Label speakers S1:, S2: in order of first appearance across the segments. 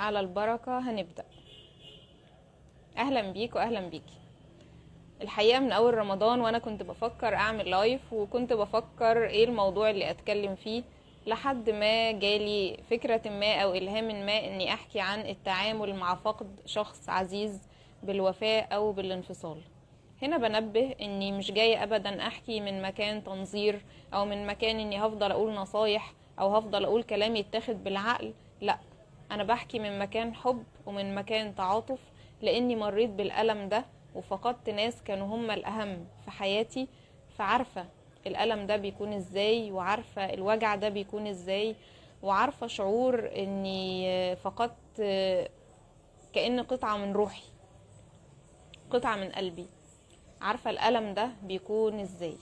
S1: على البركة هنبدأ. أهلا بيك وأهلا بيكي. الحقيقة من أول رمضان وأنا كنت بفكر أعمل لايف، وكنت بفكر إيه الموضوع اللي أتكلم فيه، لحد ما جالي فكرة ما أو إلهام ما إني أحكي عن التعامل مع فقد شخص عزيز بالوفاة أو بالانفصال. هنا بنبه إني مش جاية أبدا أحكي من مكان تنظير أو من مكان إني هفضل أقول نصايح أو هفضل أقول كلام يتاخد بالعقل، لا، أنا بحكي من مكان حب ومن مكان تعاطف، لأني مريت بالألم ده وفقدت ناس كانوا هم الأهم في حياتي، فعارفة الألم ده بيكون إزاي، وعارفة الوجع ده بيكون إزاي، وعارفة شعور إني فقدت كأن قطعة من روحي، قطعة من قلبي، عارفة الألم ده بيكون إزاي.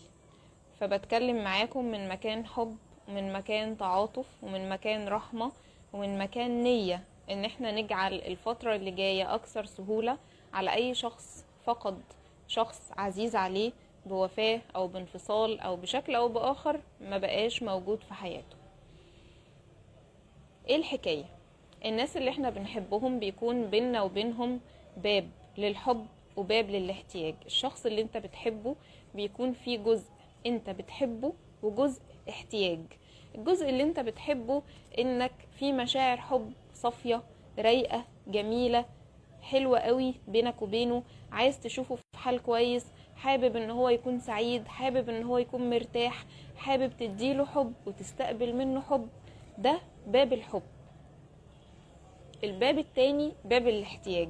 S1: فبتكلم معاكم من مكان حب ومن مكان تعاطف ومن مكان رحمة ومن مكان نية إن احنا نجعل الفترة اللي جاية أكثر سهولة على أي شخص فقد شخص عزيز عليه بوفاة أو بانفصال أو بشكل أو بآخر ما بقاش موجود في حياته. إيه الحكاية؟ الناس اللي احنا بنحبهم بيكون بيننا وبينهم باب للحب وباب للاحتياج. الشخص اللي انت بتحبه بيكون فيه جزء انت بتحبه وجزء احتياج. الجزء اللي انت بتحبه انك في مشاعر حب صافية رايقة جميلة حلوة قوي بينك وبينه، عايز تشوفه في حال كويس، حابب ان هو يكون سعيد، حابب ان هو يكون مرتاح، حابب تديله حب وتستقبل منه حب. ده باب الحب. الباب التاني باب الاحتياج،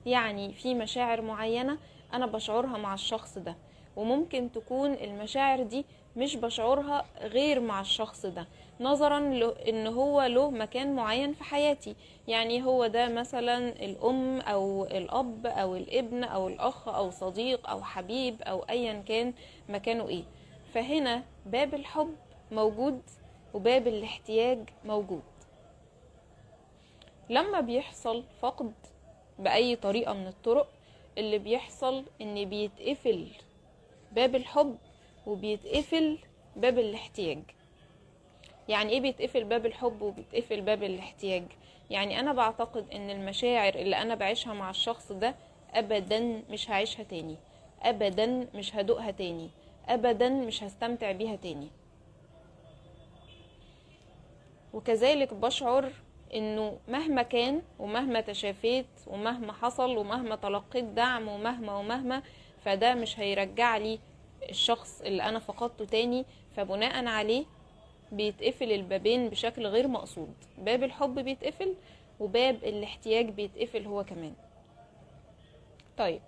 S1: يعني في مشاعر معينة انا بشعرها مع الشخص ده، وممكن تكون المشاعر دي مش بشعرها غير مع الشخص ده، نظرا لان هو له مكان معين في حياتي. يعني هو ده مثلا الام او الاب او الابن او الاخ او صديق او حبيب او ايا كان مكانه ايه. فهنا باب الحب موجود وباب الاحتياج موجود. لما بيحصل فقد بأي طريقة من الطرق، اللي بيحصل ان بيتقفل باب الحب وبيتقفل باب الاحتياج. يعني ايه بيتقفل باب الحب وبيتقفل باب الاحتياج؟ يعني انا بعتقد ان المشاعر اللي انا بعيشها مع الشخص ده ابدا مش هعيشها تاني، ابدا مش هدوقها تاني، ابدا مش هستمتع بيها تاني. وكذلك بشعر انه مهما كان ومهما تشافيت ومهما حصل ومهما تلقيت دعم ومهما ومهما، فده مش هيرجع لي الشخص اللي انا فقدته تاني. فبناء عليه بيتقفل البابين بشكل غير مقصود، باب الحب بيتقفل وباب الاحتياج بيتقفل هو كمان. طيب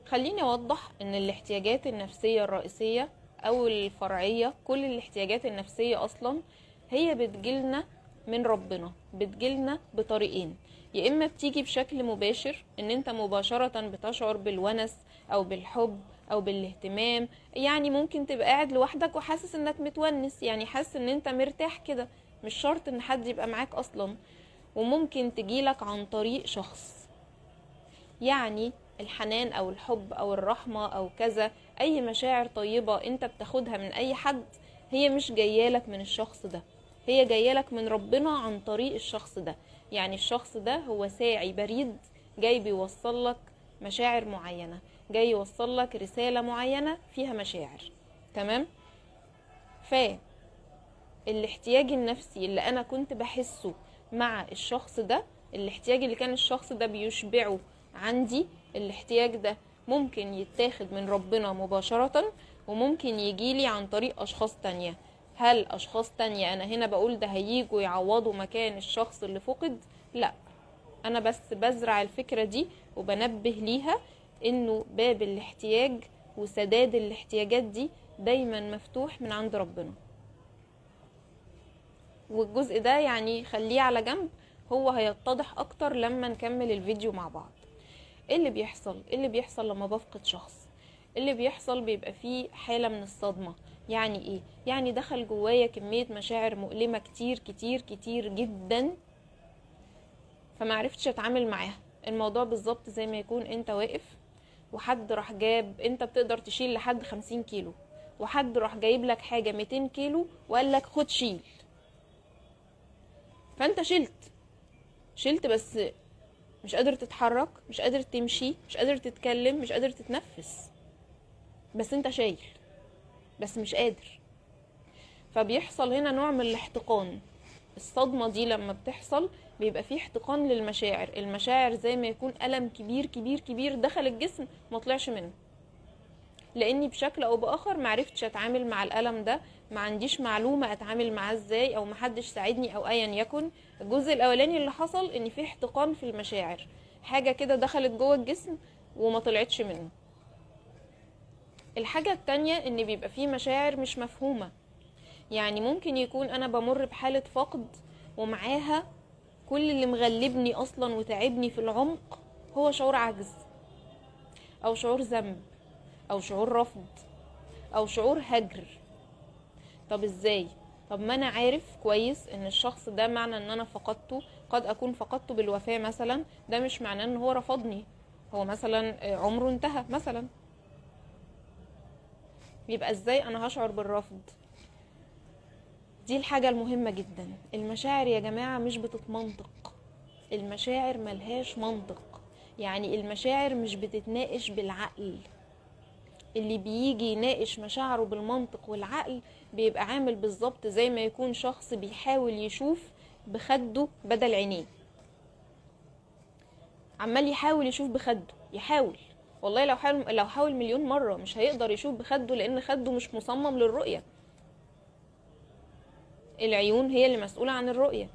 S1: خليني اوضح ان الاحتياجات النفسية الرئيسية او الفرعية، كل الاحتياجات النفسية اصلا هي بتجيلنا من ربنا، بتجيلنا بطريقين. يا اما بتيجي بشكل مباشر ان انت مباشرة بتشعر بالونس او بالحب او بالاهتمام، يعني ممكن تبقى قاعد لوحدك وحاسس انك متونس، يعني حاسس ان انت مرتاح كده، مش شرط ان حد يبقى معاك اصلا. وممكن تجيلك عن طريق شخص، يعني الحنان او الحب او الرحمة او كذا، اي مشاعر طيبة انت بتاخدها من اي حد هي مش جايالك من الشخص ده، هي جايالك من ربنا عن طريق الشخص ده. يعني الشخص ده هو ساعي بريد جاي بيوصل لك مشاعر معينة، جاي يوصل لك رسالة معينة فيها مشاعر. تمام؟ فالاحتياج النفسي اللي أنا كنت بحسه مع الشخص ده، الاحتياج اللي كان الشخص ده بيشبعه عندي، الاحتياج ده ممكن يتاخد من ربنا مباشرة وممكن يجيلي عن طريق أشخاص تانية. هل أشخاص تانية أنا هنا بقول ده هيجوا يعوضوا مكان الشخص اللي فقد؟ لا، أنا بس بزرع الفكرة دي وبنبه ليها إنه باب الاحتياج وسداد الاحتياجات دي دايما مفتوح من عند ربنا. والجزء ده يعني خليه على جنب، هو هيتضح أكتر لما نكمل الفيديو مع بعض. إيه اللي بيحصل؟ إيه اللي بيحصل لما بفقد شخص؟ اللي بيحصل بيبقى فيه حالة من الصدمة. يعني ايه؟ يعني دخل جوايا كمية مشاعر مؤلمة كتير كتير كتير جدا، فمعرفتش اتعامل معاها. الموضوع بالظبط زي ما يكون انت واقف وحد راح جاب، انت بتقدر تشيل لحد 50 كيلو، وحد راح جايب لك حاجة 200 كيلو وقال لك خد شيل، فانت شلت شلت بس مش قادر تتحرك، مش قادر تمشي، مش قادر تتكلم، مش قادر تتنفس، بس انت شايل، بس مش قادر. فبيحصل هنا نوع من الاحتقان. الصدمة دي لما بتحصل بيبقى فيه احتقان للمشاعر. المشاعر زي ما يكون ألم كبير كبير كبير دخل الجسم ما طلعش منه، لاني بشكل او باخر معرفتش اتعامل مع الالم ده، ما عنديش معلومة اتعامل معاه ازاي، او محدش ساعدني، او ايا يكن. الجزء الاولاني اللي حصل ان في احتقان في المشاعر، حاجة كده دخلت جوه الجسم وما طلعتش منه. الحاجة التانية ان بيبقى فيه مشاعر مش مفهومه. يعني ممكن يكون انا بمر بحاله فقد ومعاها كل اللي مغلبني اصلا وتعبني في العمق هو شعور عجز، او شعور ذنب، او شعور رفض، او شعور هجر. طب ازاي؟ طب ما انا عارف كويس ان الشخص ده معنى ان انا فقدته، قد اكون فقدته بالوفاة مثلا، ده مش معناه ان هو رفضني، هو مثلا عمره انتهى مثلا. يبقى ازاي انا هشعر بالرفض؟ دي الحاجة المهمة جدا. المشاعر يا جماعة مش بتتمنطق، المشاعر ملهاش منطق. يعني المشاعر مش بتتناقش بالعقل. اللي بيجي يناقش مشاعره بالمنطق والعقل بيبقى عامل بالظبط زي ما يكون شخص بيحاول يشوف بخده بدل عينيه، عمال يحاول يشوف بخده، يحاول والله لو حاول مليون مرة مش هيقدر يشوف بخده، لأن خده مش مصمم للرؤية. العيون هي اللي مسؤولة عن الرؤية،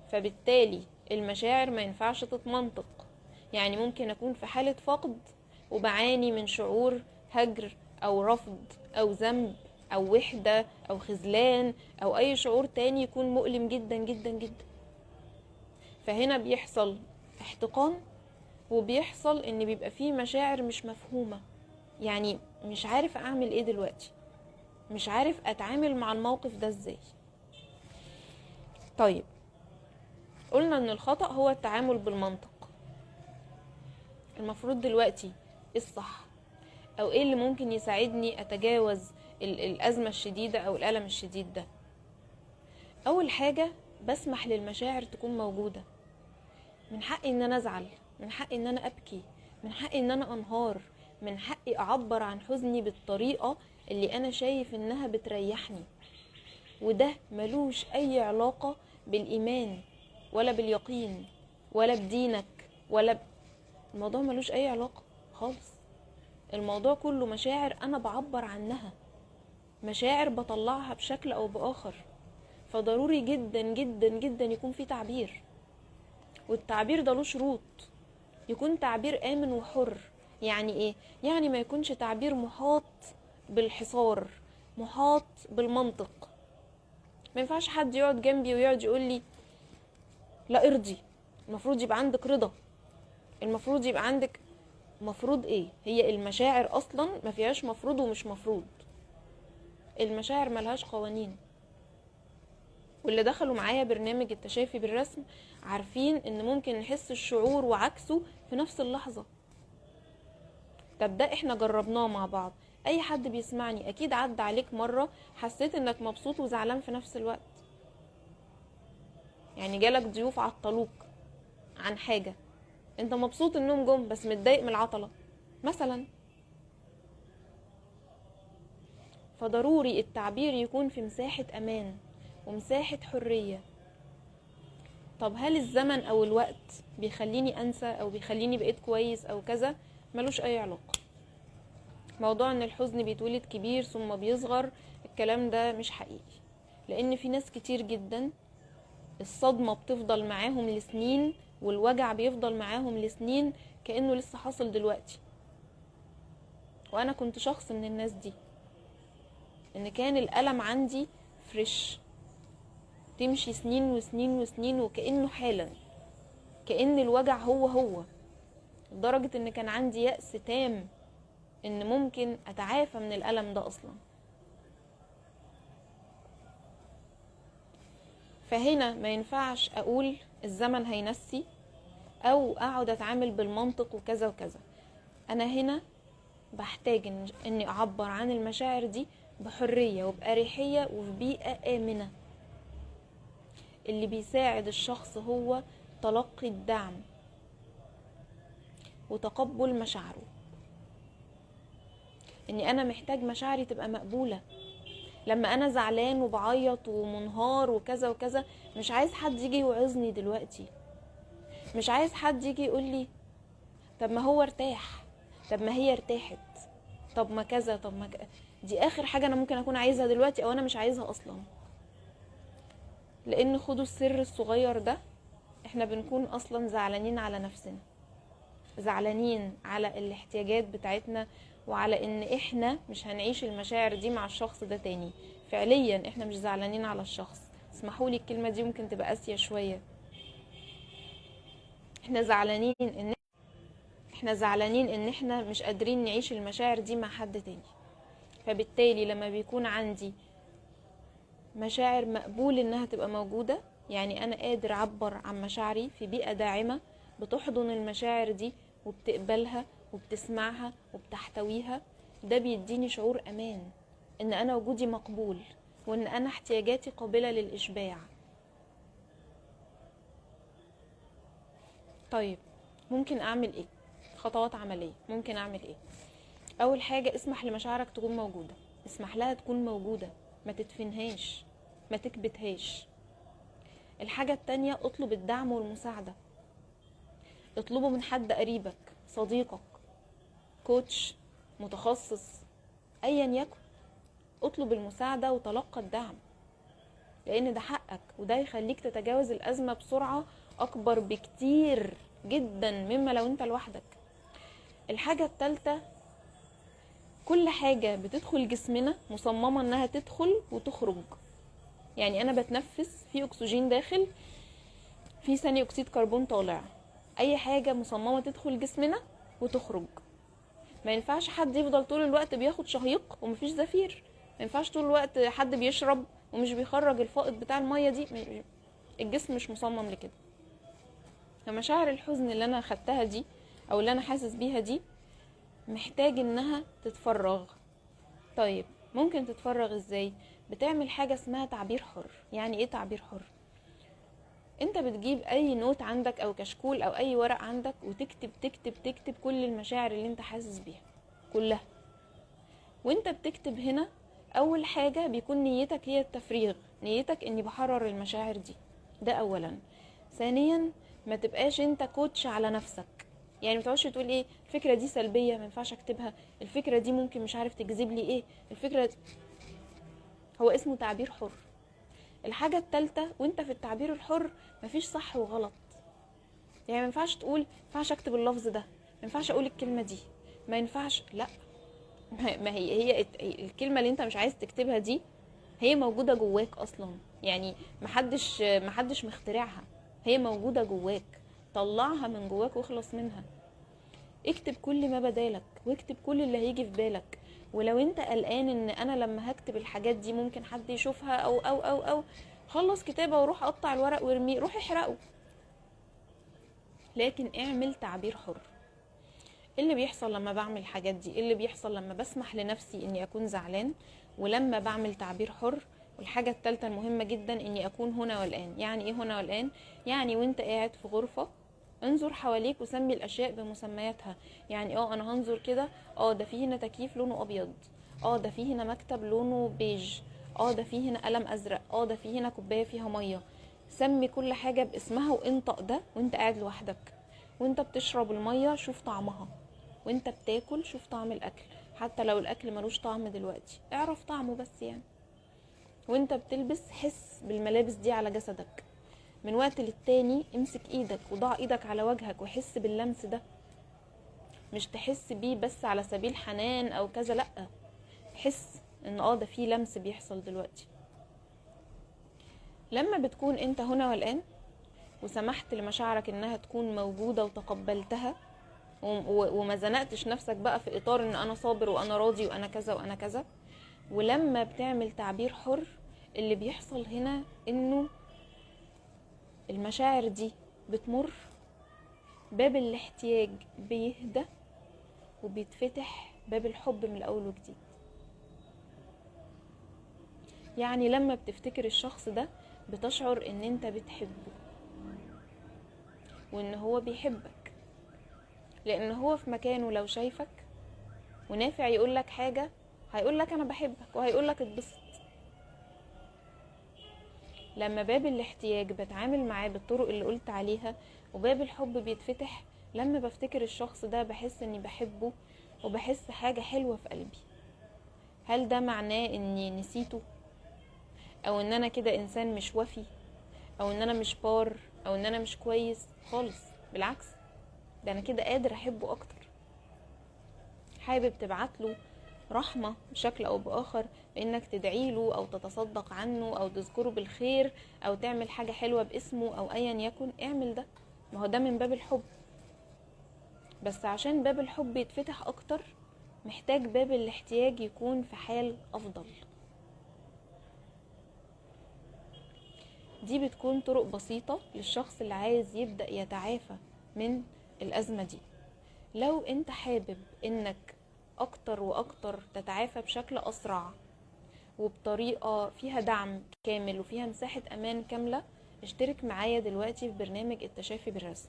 S1: فبالتالي المشاعر ما ينفعش تتمنطق. يعني ممكن أكون في حالة فقد وبعاني من شعور هجر أو رفض أو ذنب أو وحدة أو خذلان أو أي شعور تاني يكون مؤلم جدا جدا جدا. فهنا بيحصل احتقان، وبيحصل إن بيبقى فيه مشاعر مش مفهومة. يعني مش عارف أعمل إيه دلوقتي، مش عارف أتعامل مع الموقف ده إزاي. طيب قلنا إن الخطأ هو التعامل بالمنطق. المفروض دلوقتي ايه الصح، او ايه اللي ممكن يساعدني اتجاوز الازمة الشديدة او الالم الشديد ده؟ اول حاجة بسمح للمشاعر تكون موجودة. من حقي ان انا ازعل، من حقي ان انا ابكي، من حقي ان انا انهار، من حقي اعبر عن حزني بالطريقة اللي انا شايف انها بتريحني. وده ملوش اي علاقة بالايمان ولا باليقين ولا بدينك ولا الموضوع ملوش اي علاقة خالص. الموضوع كله مشاعر انا بعبر عنها، مشاعر بطلعها بشكل او باخر. فضروري جدا جدا جدا يكون في تعبير، والتعبير ده له شروط. يكون تعبير امن وحر. يعني ايه؟ يعني ما يكونش تعبير محاط بالحصار، محاط بالمنطق. ما ينفعش حد يقعد جنبي ويقعد يقول لي لا ارضي، المفروض يبقى عندك رضا، المفروض يبقى عندك، مفروض ايه؟ هي المشاعر اصلا ما فيهاش مفروض ومش مفروض. المشاعر ملهاش قوانين. واللي دخلوا معايا برنامج التشافي بالرسم عارفين ان ممكن نحس الشعور وعكسه في نفس اللحظة. طب ده احنا جربناه مع بعض. اي حد بيسمعني اكيد عدى عليك مرة حسيت انك مبسوط وزعلان في نفس الوقت. يعني جالك ضيوف عطلوك عن حاجة، انت مبسوط انهم جم بس متضايق من العطلة مثلا. فضروري التعبير يكون في مساحة امان ومساحة حرية. طب هل الزمن او الوقت بيخليني انسى او بيخليني بقيت كويس او كذا؟ ملوش اي علاقة. موضوع ان الحزن بيتولد كبير ثم بيصغر، الكلام ده مش حقيقي، لان في ناس كتير جدا الصدمة بتفضل معاهم لسنين والوجع بيفضل معاهم لسنين كأنه لسه حاصل دلوقتي. وانا كنت شخص من الناس دي، ان كان الألم عندي فريش، تمشي سنين وسنين وسنين وكأنه حالا، كأن الوجع هو هو، لدرجة ان كان عندي يأس تام ان ممكن اتعافى من الألم ده اصلا. فهنا ما ينفعش اقول الزمن هينسي او اقعد اتعامل بالمنطق وكذا وكذا. انا هنا بحتاج اني اعبر عن المشاعر دي بحرية وبأريحية وفي بيئة آمنة. اللي بيساعد الشخص هو تلقي الدعم وتقبل مشاعره. اني انا محتاج مشاعري تبقى مقبولة. لما انا زعلان وبعيط ومنهار وكذا وكذا، مش عايز حد يجي يوعظني دلوقتي، مش عايز حد يجي يقول لي طب ما هو ارتاح، طب ما هي ارتاحت، طب ما كذا، طب ما كذا. دي اخر حاجة انا ممكن اكون عايزها دلوقتي، او انا مش عايزها اصلا. لان خدوا السر الصغير ده، احنا بنكون اصلا زعلانين على نفسنا، زعلانين على الاحتياجات بتاعتنا، وعلى ان احنا مش هنعيش المشاعر دي مع الشخص ده تاني. فعليا احنا مش زعلانين على الشخص، اسمحولي الكلمة دي ممكن تبقى قاسية شوية. احنا زعلانين ان احنا مش قادرين نعيش المشاعر دي مع حد تاني. فبالتالي لما بيكون عندي مشاعر مقبول انها تبقى موجودة، يعني انا قادر اعبر عن مشاعري في بيئة داعمة بتحضن المشاعر دي وبتقبلها وبتسمعها وبتحتويها، ده بيديني شعور امان ان انا وجودي مقبول، وان انا احتياجاتي قابلة للاشباع. طيب ممكن اعمل ايه؟ خطوات عملية ممكن اعمل ايه؟ اول حاجة، اسمح لمشاعرك تكون موجودة، اسمح لها تكون موجودة، ما تدفنهاش، ما تكبتهاش. الحاجة التانية، اطلب الدعم والمساعدة. اطلبه من حد قريبك، صديقك، كوتش، متخصص، ايا يكن. اطلب المساعدة وتلقى الدعم، لان ده حقك، وده يخليك تتجاوز الأزمة بسرعة اكبر بكتير جدا مما لو انت لوحدك. الحاجة التالتة، كل حاجة بتدخل جسمنا مصممة انها تدخل وتخرج. يعني انا بتنفس، في اكسجين داخل، في ثاني اكسيد كربون طالع. اي حاجة مصممة تدخل جسمنا وتخرج. ما ينفعش حد يفضل طول الوقت بياخد شهيق ومفيش زفير، ما ينفعش طول الوقت حد بيشرب ومش بيخرج الفائض بتاع المية دي. الجسم مش مصمم لكده. فمشاعر الحزن اللي انا خدتها دي او اللي انا حاسس بيها دي محتاج انها تتفرغ. طيب ممكن تتفرغ ازاي؟ بتعمل حاجة اسمها تعبير حر. يعني ايه تعبير حر؟ انت بتجيب اي note عندك او كشكول او اي ورق عندك، وتكتب تكتب تكتب كل المشاعر اللي انت حاسس بيها كلها. وانت بتكتب هنا، اول حاجة بيكون نيتك هي التفريغ، نيتك اني بحرر المشاعر دي، ده اولا. ثانيا، ما تبقاش انت coach على نفسك، يعني ما تقعدش تقول ايه الفكرة دي سلبية ما ينفعش اكتبها، الفكرة دي ممكن مش عارف تجذب لي ايه، الفكرة دي. هو اسمه تعبير حر. الحاجة الثالثة، وانت في التعبير الحر مفيش صح وغلط. يعني ما ينفعش تقول ما ينفعش اكتب اللفظ ده، ما ينفعش اقول الكلمة دي، ما ينفعش، لا. ما هي الكلمة اللي انت مش عايز تكتبها دي هي موجودة جواك اصلا، يعني محدش مخترعها، هي موجودة جواك، طلعها من جواك واخلص منها. اكتب كل ما بدالك، واكتب كل اللي هيجي في بالك. ولو انت قلقان ان انا لما هكتب الحاجات دي ممكن حد يشوفها او او او او، خلص كتابة وروح قطع الورق وارميه، روح احرقه، لكن اعمل تعبير حر. ايه اللي بيحصل لما بعمل الحاجات دي؟ ايه اللي بيحصل لما بسمح لنفسي اني اكون زعلان، ولما بعمل تعبير حر؟ والحاجة الثالثة المهمة جدا، اني اكون هنا والآن. يعني ايه هنا والآن؟ يعني وانت قاعد في غرفة انظر حواليك وسمي الاشياء بمسمياتها. يعني انا هنظر كده، ده فيه هنا تكييف لونه ابيض، ده فيه هنا مكتب لونه بيج، ده فيه هنا قلم ازرق، ده فيه هنا كوباية فيها مية. سمي كل حاجة باسمها وانطق ده وانت قاعد لوحدك. وانت بتشرب المية شوف طعمها، وانت بتاكل شوف طعم الاكل، حتى لو الاكل ملوش طعم دلوقتي اعرف طعمه بس يعني. وانت بتلبس حس بالملابس دي على جسدك. من وقت للتاني امسك ايدك وضع ايدك على وجهك وحس باللمس ده، مش تحس بيه بس على سبيل حنان او كذا، لا، حس ان ده فيه لمس بيحصل دلوقتي. لما بتكون انت هنا والآن وسمحت لمشاعرك انها تكون موجودة وتقبلتها، وما زنقتش نفسك بقى في اطار ان انا صابر وانا راضي وانا كذا وانا كذا، ولما بتعمل تعبير حر، اللي بيحصل هنا انه المشاعر دي بتمر، باب الاحتياج بيهدى، وبيتفتح باب الحب من الاول وجديد. يعني لما بتفتكر الشخص ده بتشعر ان انت بتحبه. وان هو بيحبك، لان هو في مكانه لو شايفك ونافع يقولك حاجة هيقولك انا بحبك وهيقولك اتبسط. لما باب الاحتياج بتعامل معاه بالطرق اللي قلت عليها وباب الحب بيتفتح، لما بفتكر الشخص ده بحس اني بحبه وبحس حاجة حلوة في قلبي. هل ده معناه اني نسيته، او ان انا كده انسان مش وفي، او ان انا مش بار، او ان انا مش كويس؟ خالص، بالعكس، ده انا كده قادر احبه اكتر. حابب تبعتله رحمة بشكل او باخر، بانك تدعيله او تتصدق عنه او تذكره بالخير او تعمل حاجة حلوة باسمه او ايا يكن، اعمل ده، ما هو ده من باب الحب. بس عشان باب الحب يتفتح اكتر محتاج باب الاحتياج يكون في حال افضل. دي بتكون طرق بسيطة للشخص اللي عايز يبدأ يتعافى من الأزمة دي. لو انت حابب انك اكتر واكتر تتعافى بشكل اسرع وبطريقة فيها دعم كامل وفيها مساحة امان كاملة، اشترك معايا دلوقتي في برنامج التشافي بالرسم.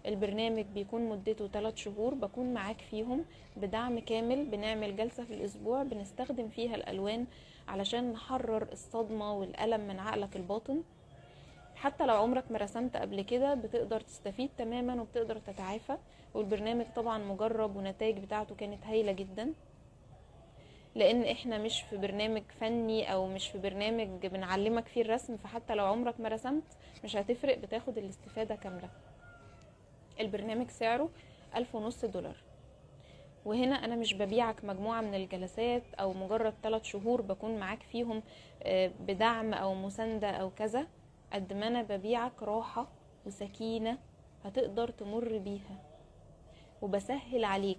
S1: البرنامج بيكون مدته 3 شهور، بكون معاك فيهم بدعم كامل. بنعمل جلسة في الأسبوع بنستخدم فيها الألوان علشان نحرر الصدمة والألم من عقلك الباطن. حتى لو عمرك ما رسمت قبل كده بتقدر تستفيد تماما وبتقدر تتعافى. والبرنامج طبعا مجرب ونتائج بتاعته كانت هايلة جدا، لان احنا مش في برنامج فني او مش في برنامج بنعلمك فيه الرسم، فحتى لو عمرك ما رسمت مش هتفرق، بتاخد الاستفادة كاملة. البرنامج سعره $1,500، وهنا انا مش ببيعك مجموعة من الجلسات او مجرد 3 شهور بكون معاك فيهم بدعم او مساندة او كذا، قد ما انا ببيعك راحة وسكينة هتقدر تمر بيها، وبسهل عليك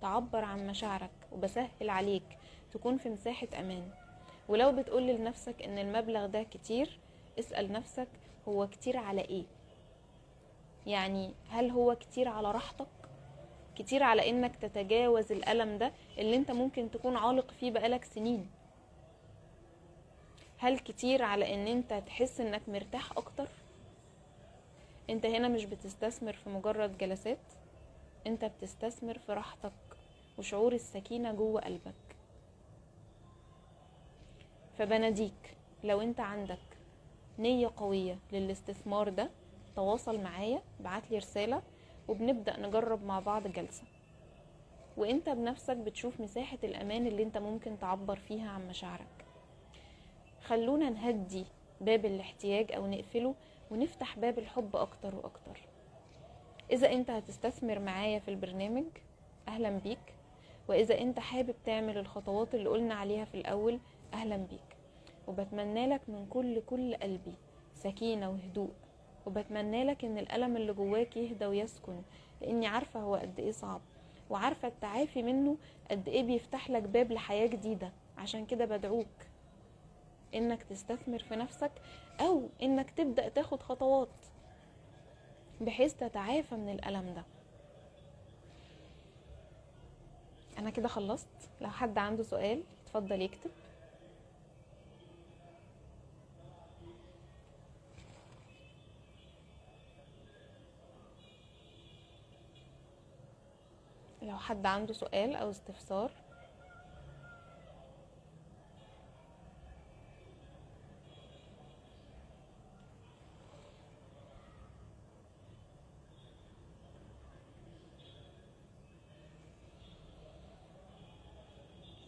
S1: تعبر عن مشاعرك، وبسهل عليك تكون في مساحة امان. ولو بتقول لنفسك ان المبلغ ده كتير، اسأل نفسك هو كتير على ايه؟ يعني هل هو كتير على راحتك؟ كتير على انك تتجاوز الألم ده اللي انت ممكن تكون عالق فيه بقالك سنين؟ هل كتير على ان انت تحس انك مرتاح اكتر؟ انت هنا مش بتستثمر في مجرد جلسات، انت بتستثمر في راحتك وشعور السكينة جوه قلبك. فبناديك لو انت عندك نية قوية للاستثمار ده، تواصل معايا، بعتلي رسالة، وبنبدأ نجرب مع بعض جلسة، وانت بنفسك بتشوف مساحة الأمان اللي انت ممكن تعبر فيها عن مشاعرك. خلونا نهدي باب الاحتياج أو نقفله، ونفتح باب الحب أكتر وأكتر. إذا انت هتستثمر معايا في البرنامج أهلا بيك، وإذا انت حابب تعمل الخطوات اللي قلنا عليها في الأول أهلا بيك. وبتمنى لك من كل قلبي سكينة وهدوء، وبتمنى لك ان الألم اللي جواك يهدى ويسكن، لاني عارفة هو قد ايه صعب، وعارفة التعافي منه قد ايه بيفتح لك باب لحياة جديدة. عشان كده بدعوك انك تستثمر في نفسك، او انك تبدأ تاخد خطوات بحيث تتعافى من الألم ده. انا كده خلصت. لو حد عنده سؤال اتفضل يكتب. لو حد عنده سؤال او استفسار.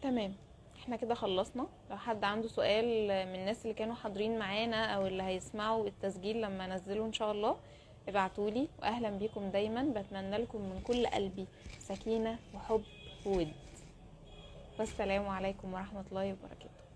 S1: تمام، احنا كده خلصنا. لو حد عنده سؤال من الناس اللي كانوا حاضرين معانا او اللي هيسمعوا التسجيل لما انزله ان شاء الله ابعتولي. واهلا بيكم دايما، بتمنى لكم من كل قلبي سكينة وحب وود. والسلام عليكم ورحمة الله وبركاته.